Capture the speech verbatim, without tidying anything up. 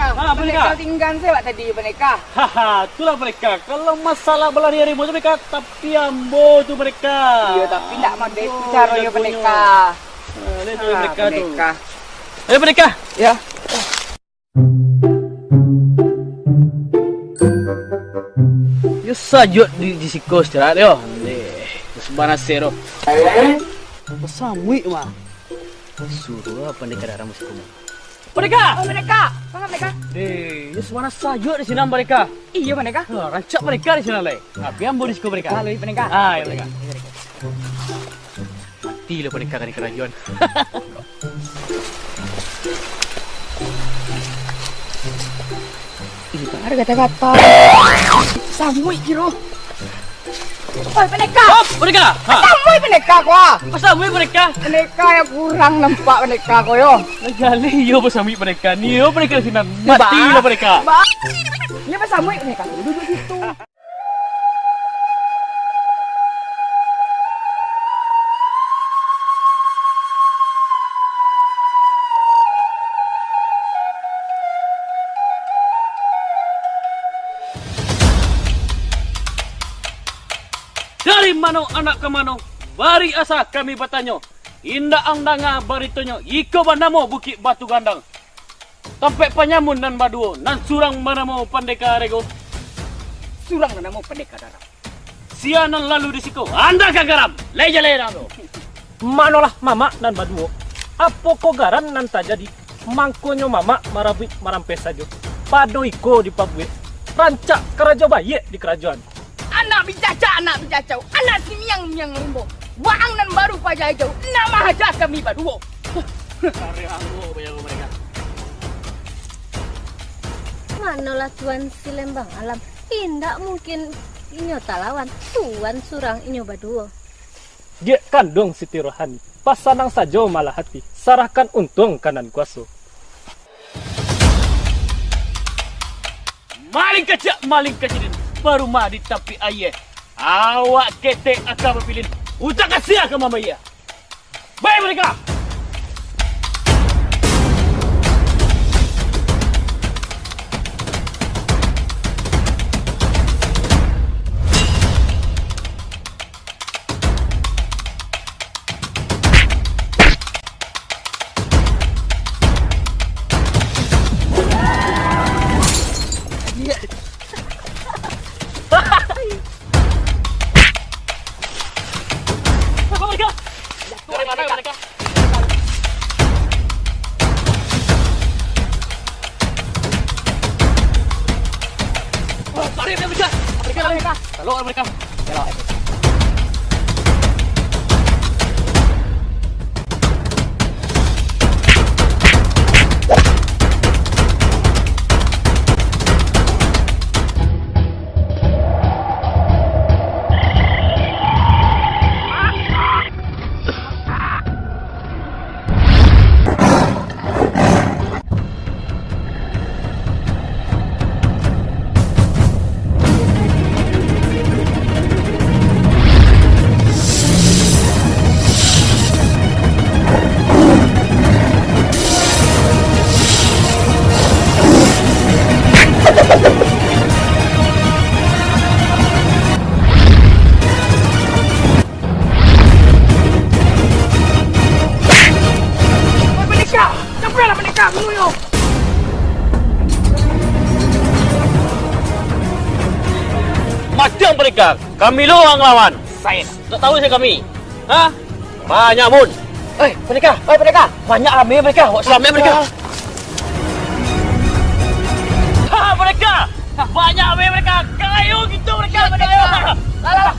Ha, Pandeka. Pandeka tinggan se awak tadi, Pandeka. Haha, itulah Pandeka. Kalau masalah balari harimau tu, Pandeka, tapi ambo tu, Pandeka. Iyo, tapi ndak model itu caronyo, Pandeka. Ha, liek tu Pandeka tu. Ayo, Pandeka. Yo sajuak di, di siko istirahat yo. Deh, sabana se tu. Basamuik mah. Suruah Pandeka Daram siko mah. Pandeka! Oh, Pandeka! Pandeka! Deh, yo sabana sajuak di sinan, Pandeka. Iyo, Pandeka. Ha, rancak Pandeka di sinan lai. Tapi ambo di siko, Pandeka. Lalu, Pandeka. Ah, iyo, Pandeka. Mati lo Pandeka ka karajoan. Ih, baru kata-kata. Samuik kiro. Oi, Pandeka. Hop, Pandeka. Ha. Samuik Pandeka ko, ah. Samuik Pandeka. Pandeka yang kurang nampak Pandeka ko yo. Jaleh iyo basamuik Pandeka ni yo, Pandeka sinan. Mati lo Pandeka. Ba. Iyo basamuik Pandeka. Duduk situ. Dari mano anak ka mano? Bari asa kami batanyo. Indak ang danga baritonyo, iko banamo Bukik Batu Gandang. Tampek panyamun nan baduo, nan surang banamo Pandeka Rego. Surang nan namo Pandeka Daram. Sia nan lalu di siko, anda ka garam, lai jaleh dah tu. Manolah mamak nan baduo, apo ko garan nan tajadi, mangkonyo mamak marabuik marampeh sajo. Pado iko dipabuek, rancak karajo baiak di karajoan. Anak bicacak, anak bicacau, anak simiang-miang limbo. Waang nan baru paja ijau, nak mahaja kami baduo. Tarik angguak bajago mereka. Manolah Tuan si Lembang Alam, indak mungkin inyo talawan, Tuan surang inyo baduo. Diak kanduang Siti Rohani, pasanang sajo malah hati, sarahkan untuang ka nan kuaso. Maling kacak, maling kacilin, barumah di tapi aia. Awak ketek aka bapilin, utak asia ka mambayia. Baik mereka! Apa mereka? Dari mana mereka? Oh, lari mereka! Mereka lari! Kalau mereka! Oi, Pandeka! Sampai lah Pandeka, bunuh yo! Macam Pandeka, kami lo urang lawan. Sain. Tak tahu saya kami. Ha? Banyak mun. Eh, Pandeka! Oi, Pandeka! Banyak rame Pandeka! Awak selamat Pandeka! Ha, Pandeka! Banyak rame Pandeka! Kayo gitu Pandeka! Kayo! Lah, lah, lah!